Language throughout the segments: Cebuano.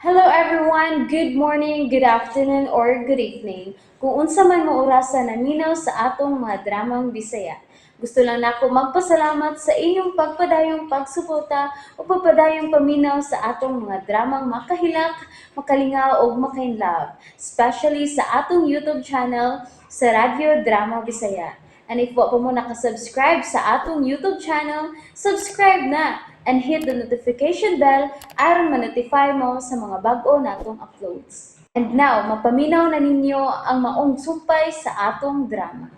Hello everyone! Good morning, good afternoon, or good evening. Kung unsa man mo orasa naminaw sa atong mga dramang Bisaya. Gusto lang nako magpasalamat sa inyong pagpadayong pagsuporta o pagpadayong paminaw sa atong mga dramang makahilak, makalingaw ug makainlove, especially sa atong YouTube channel sa Radyo Drama Bisaya. And if wa pa mo nakasubscribe sa atong YouTube channel, subscribe na and hit the notification bell aron ma-notify mo sa mga bag-o natong uploads. And now, mapaminaw na ninyo ang maong sumpay sa atong drama.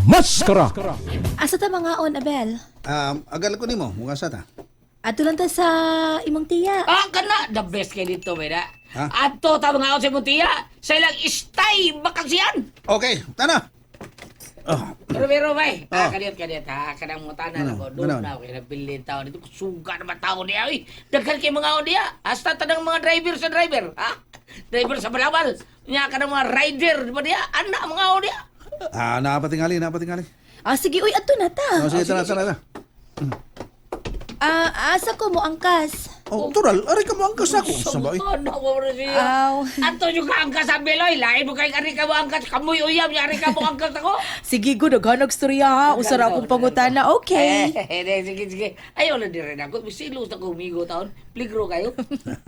Maskara! Asa ta mangaon, Abel? Agal ko nimo, mukha sa ta. Ato lang ta sa imong tiya. Ah, kana the best kay dito bay na. Ha? Adto ta mga sa imong tiya, sa ilang istay bakasyan. Okay, tana. Oh, Pero pero bay, Ah. ah, kaniyot kaniyot ha, kanang mga tanan Ano? ako, doon Ano? na ako nabilin tao dito, suga naman tao niya oy. Daghan kay mga on diya. Hasta tanang mga driver sa driver, ha? Driver sa balabal. Nya kanang mga rider di ba diya? Ana mga on diya. ah, napatingali, napatingali. Ah, sige, uy, ato na ta. Oh, sige, tara, tara, tara. Ah, asa ko mo angkas? Oh, tural, ari ka mo angkas ako. Sa ba? eh? Ano ko rin siya? Aw. Ato yung kaangkas sa Beloy, lain mo kay ari ka mo angkas, kamoy uyam, ari ka mo angkas ako. Sige, good. Naghanag storya ha. Usa ra akong pangutana. Okay. Eh, sige, sige. Ayaw lang din rin ako. Silos ako umigo taon. Pligro kayo.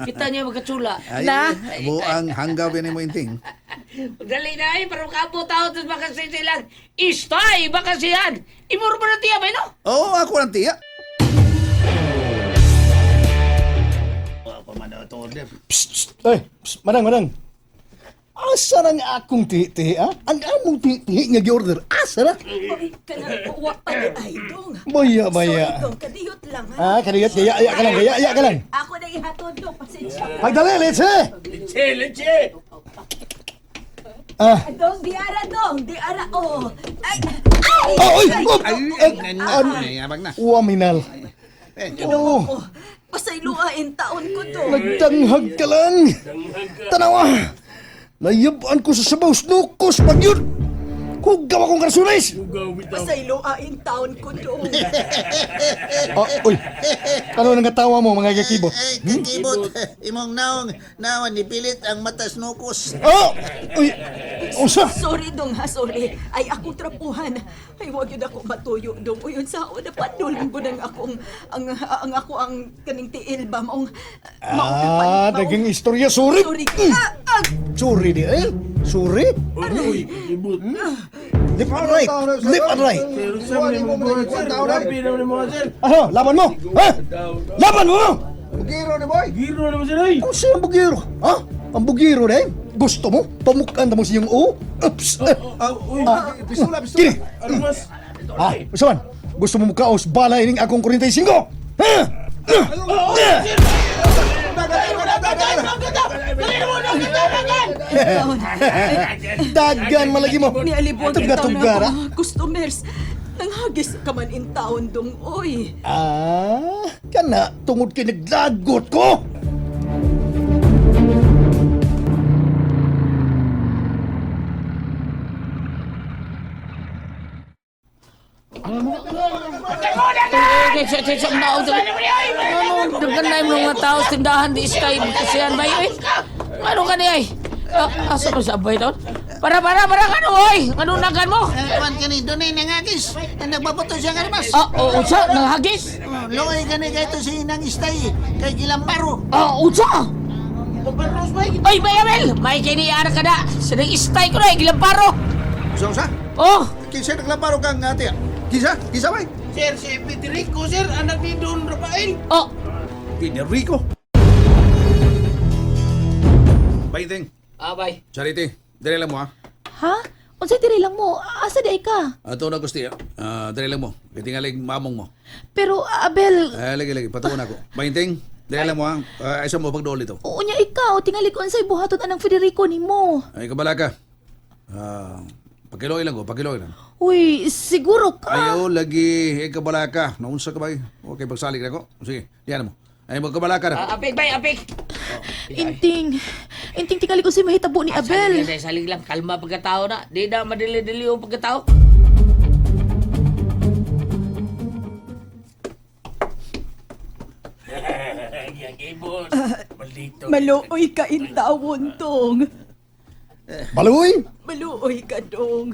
Kita niya magkatsula. Ay, Na. buang hanggaw yan mo inting. Dali na ay, parang kapo taon. Tapos baka silang, istay, baka siyan. Imuro pa na tiya ba, no? Oh, ako lang tiya. Ay, psst, manang, manang. Asa na nga akong tihi-tihi, ha? Ang among tihi-tihi nga gi-order, asa na? Oy, kanang wa pa ni ay dong. Baya, baya. Sorry dong, kadiyot lang ha. Ah, kadiyot, gaya, ya ka lang, gaya, ya ka lang. Ako na ihatod dong, pasensya. Pagdali, let's eh! Leche, leche. Ah, Dong, di ara dong, di ara oh. Ay, ay! oh, oy, oh, Ay, eh, ay, ay, na. Uwaminal. Eh, Oh, Oh, pasayloa in taon ko dong. nagdanghag ka lang. Tanawa, nayabaan ko sa sabaw, snukos, pag yun. Hugaw akong karsunis. Pasayloa in taon ko dong. Ah, uy, ano nang katawa mo, mga kakibot? Ay, kakibot. Imong naong, naon, nipilit ang matas nukos. Ah, uy, usa. Sorry dong ha, sorry. Ay akong trapuhan. Ay wag yun ako matuyo dong. Uy, unsa ako napadul ko ng akong ang ako ang kaning tiil ba maong maong Ah, naging istorya, sorry. Sorry. Ah, ah, Sorry di eh. Sorry. Hmm? Left and right. Left and right. Ano? Laban mo? Ha? Laban mo? Bugiro ni boy. Ano siya ang bugiro? Ha? Ang bugiro na eh? Gusto mo? Pamukaan na mo siyang o? Oops! Eh, Ah, pistula, pistula. Kini! Ah, usawan! Gusto mo mukaos balay ning akong 45? Ha? Dagan malagi mo. Nialibuag in taon Tuga-tuga ra. ako mga customers. Nanghagis ka man in taon dong, oy. Ah, kana tungod kay naglagot ko. Ano, daghan na yung mga tao sa tindahan di istay bakasyan bay, oy. Ano ka ni ay? Ah, asa ba sa abay taon? Para, para, para, kano, oy? Ano nagan mo? Eh, Kwan kani, dunay nangagis. Ang nagbabato siya nga mas. Ah, oh, unsa? Nanghagis? Oh, Luoy gani kay ito si Nang Istay, kay Gilamparo. Ah, unsa? Oy, bay, Abel! May kiniara ka na. Sa nang istay ko na, eh, gilamparo. Usa, usa. Oh, Kinsa naglamparo kang tiya? Kinsa? Kinsa bay? Sir, si Federico, sir, anak ni Don Rafael. oh, Federico. Bainting. Ah, bay. Charity, dali lang mo ha. Ha? Unsay diri lang mo? Asa di ay ka? Ato na gusto Ah, dali lang mo. Kitingalig mamong mo. Pero Abel, Ah, lagi lagi patuon ako. Bainting, dali lang mo ha. Ah, isa mo pagdol ito. unya ikaw, tingali ko unsay buhaton anang Federico nimo. Ay kabala ka. Ah, pakiloy lang ko, pakiloy lang. Uy, siguro ka. Ayaw lagi, ay kabala ka. Naunsa ka ba? Okay, pagsalig na ko. Sige, diyan mo. Ay magkabala ka na. Ah, apik, bay, apik. Inting. Inting tingali ko unsay mahitabo ni Abel. Salig lang, salig lang. Kalma pagkatao na. Di na madili-dili yung pagkatao. Maluoy ka intawon, Dong. Maluoy? Maluoy ka, Dong.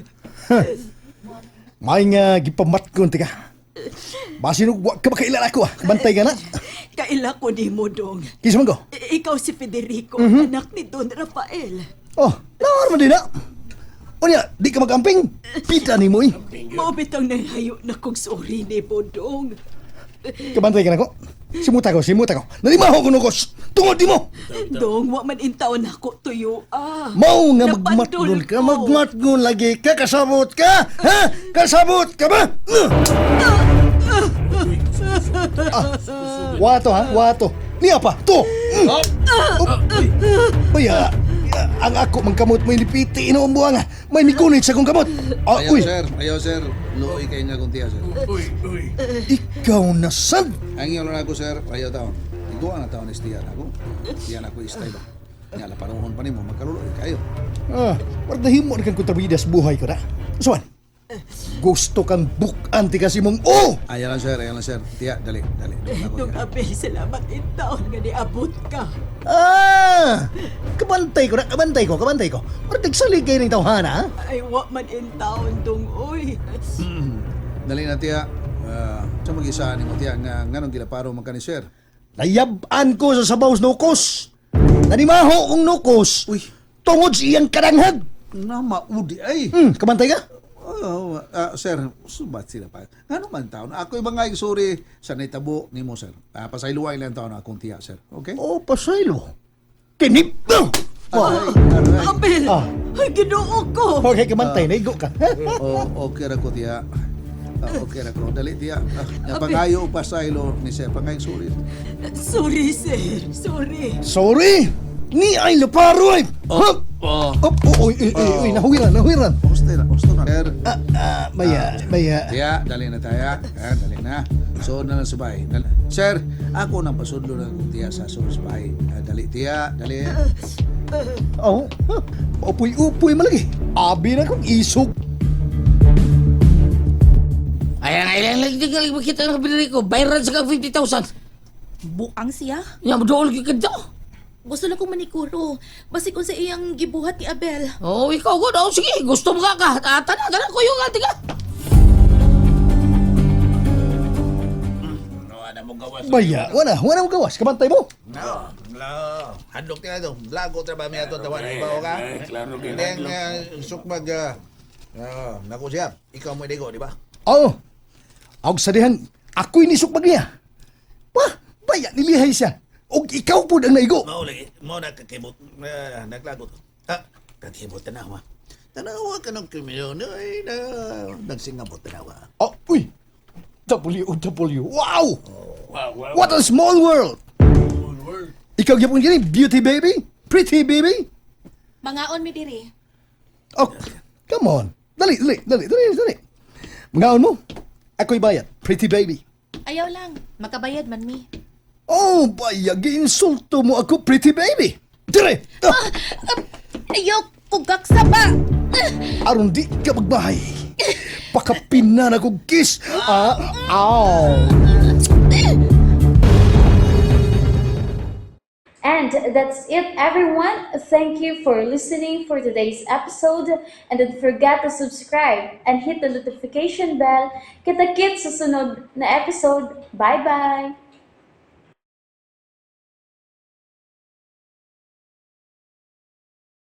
May nga gipamatgon tika. Basin og wa ka makaila ako ah. Bantay ka na. Kaila ko nimo, Dong. Kinsa man ko? Ikaw si Federico, anak ni Don Rafael. Oh, nawar man din na. Unya, di ka magamping. Pita nimo eh. Mao bitang nanghayo na kong sorry ni Dong. Kabantay ka na ko. Simuta ko, simuta ko. Nalimaho ko nukos. Tungod di mo. Dong, wa man intaon ako tuyo ah. Mao nga Napandol magmatgon ka, ko. magmatgon lagi ka, kasabot ka. Ha? Kasabot ka ba? Ah, wato ha, wato. Niya pa, to. Mm. Uy, ang ako mangkamot mo inipiti inoong buwang. May mikunit sa kong kamot. Ah, Ayaw, uy, sir. Ayaw, sir. Luoy kayo nga kung tiya, sir. Ikaw na sad. Ang iyon lang ako, sir. Ayaw taon. Iguan na taon is tiyan ako. Tiyan ako istay ba? Nga, laparuhon pa nimo, magkaluloy kayo. Ah, pardahimo na kang kontrabida sa buhay ko na. Suwan, gusto kang bukan ti kasi mong oh! Ayaw lang, sir. Ayaw lang, sir. Tiya, dali, dali. Doon ako, Dong tiya. Abel, salamat intaon nga niabot ka. Ah! Kabantay ko na, kabantay ko, kabantay ko. Martig salig kayo ng tawhana, ha? Ay, wa man intaon, Dong, oy. Dali na, tiya. Ah, sa mag-isa ni mo, tiya, nga nganong gilaparo man ka ni sir. Nayaban ko sa sabaw sa nukos. Nanimaho kong nukos. Uy. Tungod sa iyang kadanghag. Nga, maudi ay. Kabantay ka? Oh, sir, subat sila pa. Ano man taon? Ako ibang nga sorry sa naitabo nimo, sir. Pasayloay lang taon akong tiya, sir. Okay? Oh, pasaylo. Kinip! Oh! Aray, aray. Abel! Ah. Ay, ginoo ko! Okay, kamantay, naigo ka. Oh, okay ra ko tiya. Okay ra ko. Dali tiya. Pangayo og pasaylo ni sir. Pangayo sorry. Sorry, sir. Sorry. Sorry! Ni ay laparo ay! Oh! Oh. Oh, oh, oy, oy, oy, oy, nahuwiran, nahuwiran. Gusto na, gusto na. Sir, Ah, ah, maya, maya. tiya, dali na tayo. Dali na. So na lang sa bahay. Dali. Sir, ako nang pasudlo na akong tiya sa sur sa bahay. Dali tiya, dali. Oh, huh. Upuy-upuy malagi. Abi na kong isog. Ay, ay, ay, lagi lagi makita ng Federico. Bayaran sa kang 50,000. Buang siya. Ya, madool ka kadto. Gusto lang kong manikuro. Basig unsa iyang gibuhat ni Abel. Oh, ikaw ko. Oh, sige, gusto mo ka ka. Ah, tana, tana, kuyo ka, tiga. Baya, wala, wala mo gawas. Kabantay mo. No, no. Handok nila to. Lago trabaho mi ato tawan ibaw ka. Klaro kay Then sukmag nako siya. Ikaw mo digo, di ba? Oo. Oh, sa dihan, ako'y nisukbag niya. Wah, baya, nilihay siya. Og ikaw po ang naigo. Mao lagi, mao na kakibot, naglagot. Ah, kakibot tanawa. Tanawa ka ng kriminal, ay na nagsingabot tanawa. Oh, uy. W-W. Wow! Wow, wow. What a small world! Ikaw gyapon gini, beauty baby? Pretty baby? Mangaon mi diri. Oh, come on. Dali, dali, dali, dali, dali. Mangaon mo. Ako'y bayad. Pretty baby. Ayaw lang, makabayad man mi. Oh, baya, giinsulto mo ako, pretty baby. Dire! Ah, Ayaw kugak sa ba. aron di ka magbahay. Pakapinan ako kiss. Ah, ow. And that's it, everyone. Thank you for listening for today's episode. And don't forget to subscribe and hit the notification bell. Kita-kits sa sunod na episode. Bye-bye!